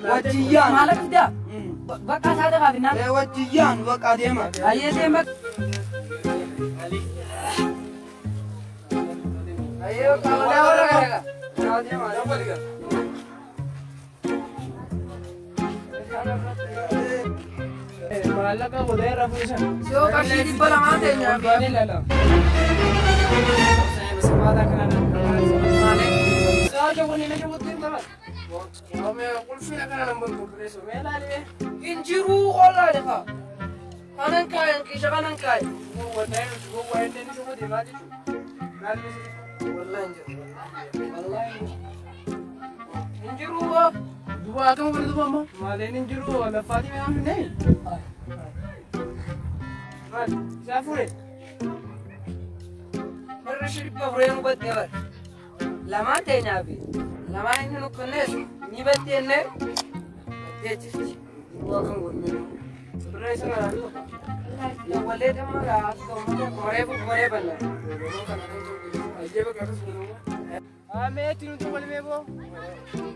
Wajjiyaan. Maallaqa fidaa? Bakka isaa ta'aa finnaan. Wajjiyaan bakka deema. Ayyee deema. Ayyee bakka warra gara. Deema. Maallaqa godhee irra fuusan. Soo qarshii 200 teenya. Baanee lala. Injiruu qollaa defa. Kanan kaayan kiisha kanan kaayan. Wallahi injiru. Wallahi injiru. Injiruu boo. Duba akkam godhe duba amma? Maaleen injiru laffaatii mee hamne? Maal isaa fuure? Warri shirba fureen battee bar. Lamaan teenyaafi lamaan inni nu kennees ni batteenne battee jirti. Duba akkam godhe. Birra isa kana dhufa. Wallee damma gaafas reefu koree banna. Ajjeeba bakka akkas godhu. Amee itti nuti walmee boo.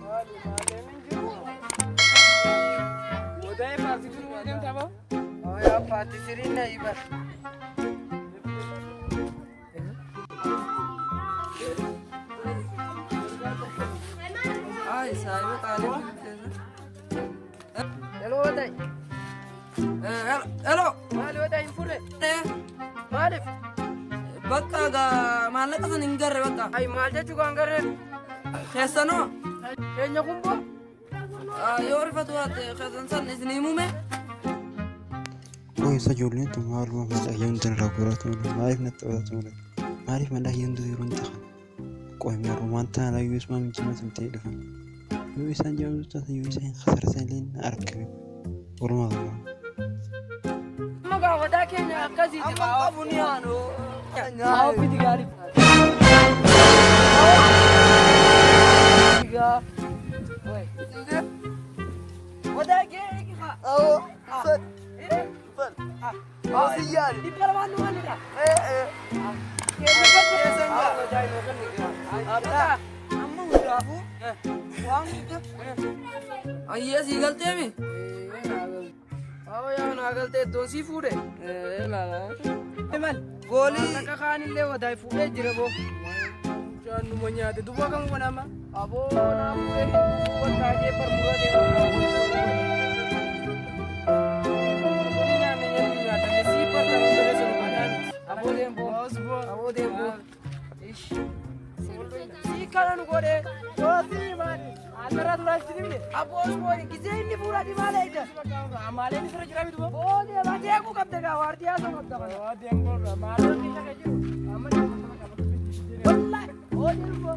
Maali maaleen injiru. Wadaa'ee paartii tunu wal deemtaa boo? Yaa paartii siriin na ibar. Ay, saayiba qaalii. Hello, waday. Hello. Maali waday hin fuudhe? Maaliif? Bakka gaa maallaqa san hin garre bakka. Ay, maal jechuu kan garre? Keessanoo? Keenya kun boo? Yoo rifatu baate keessan san isin himume? Qoy isa ijoolleen tun maaluma mallaqee hundi irraa godhatu malee maaliif natti taphatu malee maaliif mallaqee hundi yeroo hin tahan qoy meeruu wanta ala yoo isuma mijjima sun ta'e dhufan yoo isaan jedhamtu taate yoo isaan khasarsan illee na argame walumaa galaa. Amma wadaa keenya akkasiiti. Amma qabu ni haanu. Haa fidi gaarii. Wadaa kee haa. Awoo. Fed. Fed. Siyyaan. 200 nu maalidha? Amma hundaafuu waan guddaa. Ayyee sii galteemi? Awwa yaa naa galtee iddoon sii fuudhe. Maal? Goolii. Maallaqa kaanillee wadaa fuudhee jira boo. Numa nyaate duba akkam godha amma? Aboo naa fuudhee hin dhufu bakka ajee barmura deema. Aboo deemboo. Aboo deemboo. Sii kana nu godhe. Goosii maali? Asirraa turaa jirti. Aboo booni gisee inni fuudhati maal eegda? Amaaleen isirra jira miti boo. Booni adeemuu qabda gaa waardiyaa sana qabda kana. Waa deemboorra maaloo keessa kan jiru. Amma Wallahi booni boo.